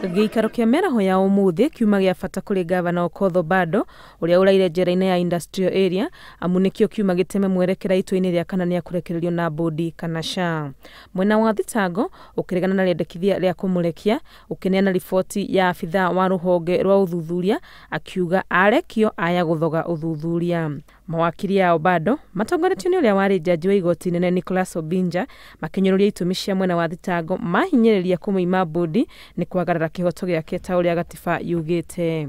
Gĩikaro kĩa mĩaraho ya ũmũthĩ kiuma gĩa bata kũrĩ gavana Okoth Obado ũrĩa ũraire njera-inĩ ya Industrial Area amu nĩkĩo kiuma gĩteme mwerekera itua-inĩ rĩa kana nĩakũrekererio na bũndi kana ca. Mwena wa thitango ũkĩregana na rĩendekithia rĩa kũmũrekia ũkĩneana riboti ya abithaa wa rũhonge rwa ũthuthuria akiuga arekio aya gũthoga ũthuthuria. Mawakiri a Obado matongoretio nĩ ũrĩa warĩ njanji wa igoti inene Nicholas Obinja makĩnyũrũria itũmi cia mwena wa thitango mahinyĩrĩria kũmũima bũndi nĩ kwagarara kĩhoto gĩake ta ũrĩa gatiba yugĩte.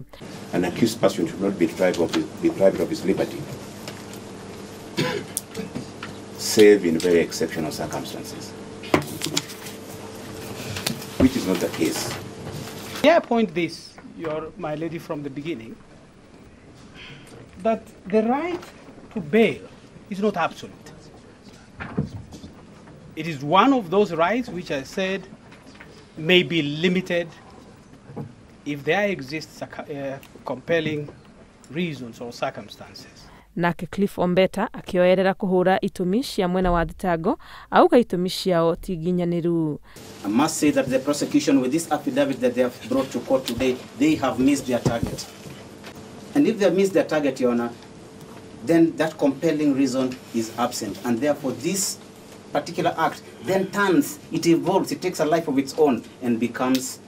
An accused person should not be deprived of his liberty, save in very exceptional circumstances, which is not the case. May I point this, my lady, from the beginning, that the right to bail is not absolute. It is one of those rights which I said may be limited if there exists compelling reasons or circumstances. Nake Cliff Ombeta akioerera kuhura itumi cia mwena wa thitango auga itumi ciao ti nginyanĩru. I must say that the prosecution, with this affidavit that they have brought to court today, they have missed their target. And if they have missed their target, Your Honor, then that compelling reason is absent. And therefore this particular act then turns, it evolves, it takes a life of its own and becomes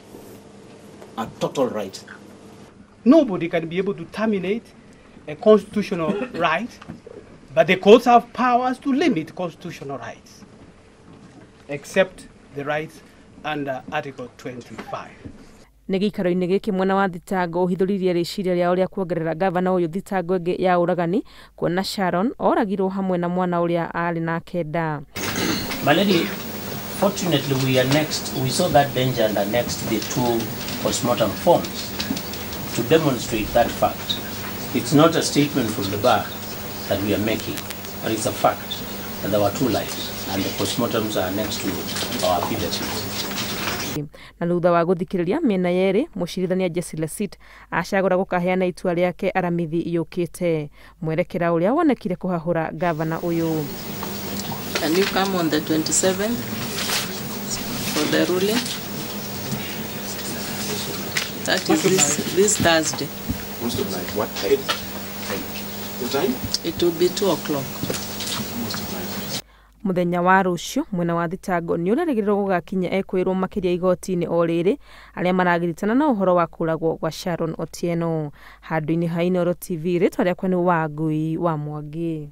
a total right. Nobody can be able to terminate a constitutional right, but the courts have powers to limit constitutional rights, except the rights under Article 25. Nĩ gĩikaro-inĩ gĩkĩ mwena wa thitango ũhithũririe rĩciria rĩao rĩa kuongerera gavana ũyũ thitango ĩngĩ ya ũragani kuona Sharon oragirwo hamwe na mwana ũrĩa arĩ nake nda. My lady, fortunately we saw that danger and annexed the two postmortem forms to demonstrate that fact. It's not a statement from the bar that we are making, but it's a fact that there were two lives and the postmortems are next to our affidavits. Na thutha wa gũthikĩrĩria mĩena yerĩ mũcirithania Jesse Lesit acagũra gũkaheana itua rĩake aramithi yũkĩte mwerekera ũrĩa wonekire kũhahũra gavana ũyũ. Can you come on the 27th for the ruling? That is this Thursday. What time? The time? It will be 2 o'clock. Mũthenya wa rũciũ mwena wa thitango nĩ ũrerĩgĩrĩrwo gũgakinya ekwĩrwo makĩria igoti-inĩ o rĩrĩ arĩa maragiritana na ũhoro wa kũragwo gwa Sharon Otieno. Handũ-inĩ ha Inooro TV rĩtwa rĩakwa nĩ Wangui wa Mwangi.